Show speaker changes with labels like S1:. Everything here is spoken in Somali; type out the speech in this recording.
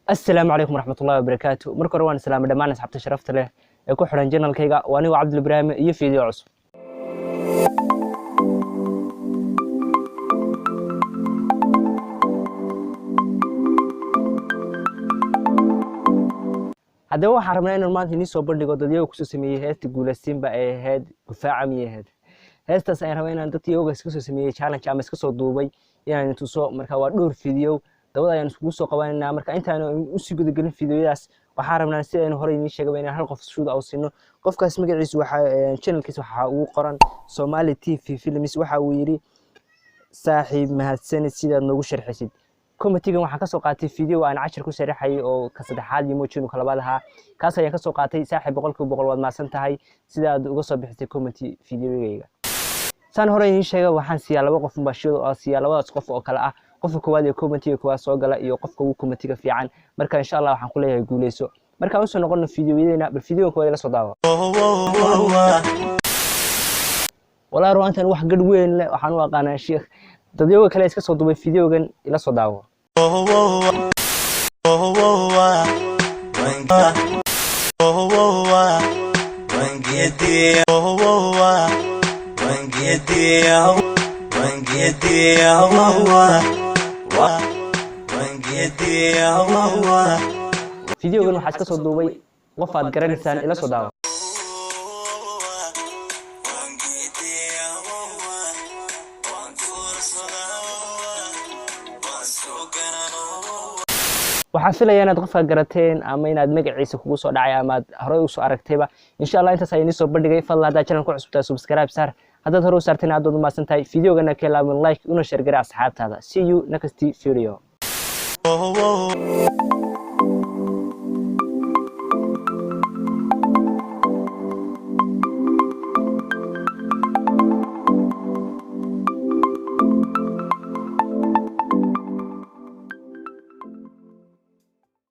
S1: Assalaamu calaykum waraxmatullahi wabarakaatu. Marka hore waan islaamay dhammaan asxaabta sharafta leh ee ku xidhan channelkayga. Waa anigoo Cabdul Ibraahim iyo video cusub. Haddaba waxaan rabnaa inaan maanta idiin soo bandhigo dadyaga kusoo sameeyey heesta Guulaysiinba ay ahayd Gufaaca miyay ahayd. Heestaas ayaan rabaa inaan dadka iyaga iska soo sameeyey challenge ama iska soo duubay inaan tuso. Marka waa dhowr video dabada ayaan iskugu soo qabanaynaa. Marka intaanu usii gudagelin videoyadaas, waxaan rabnaa, si aynu horey idiin sheegaba, inaan hal qof shout out siino. Qofkaas magaciisu waxaa, channelkiisa waxaa ugu qoran Somali TV Films. Waxa uu yidhi: "Saaxiib, mahadsanid sidaad noogu sharxisid." Commentigan waxaan kasoo qaatay video aan cashir ku sharaxayay oo ka saddexaad iyo moojinu ka labaad ahaa. Kaas ayaan kasoo qaatay. Saaxiib, 100% waad mahadsan tahay sidaad uga soo bixisay comment videogayga. Saan hore idiin sheega, waxaan siiyaa laba qof unbaa shout oo siiyaa, labadaas qof oo kale ah qofka koowaad ee commentiga koowaad soo gala iyo qofka ugu commentiga fiican. Marka insha Allah waxaan ku leeyahay guuleyso. Markaan usoo noqono videoyadeena, bal videoga koowaad ila soo daawo. Walaa ruantan wax gadh weyn leh waxaan u aqaanaa sheekh. Dadyoga kale iska soo duubay videogan ila soo daawo. Videogan waxaa iska soo duubay qof aad garanaysaan. Ila soo daawo. Waxaan filaya inaad qofka garateen ama inaad magaciisa kugu soo dhacay ama aad horey usoo aragtayba. Insha Allah intaas ayaan idiin soo bandhigay. Fadlan haddaad channel ku cusubtahay, subscribe saar. Haddaad hore u saartayna, aad baad u mahadsan tahay. Videogana ka ilaawin like, una share garee asxaabtaada. See you next video.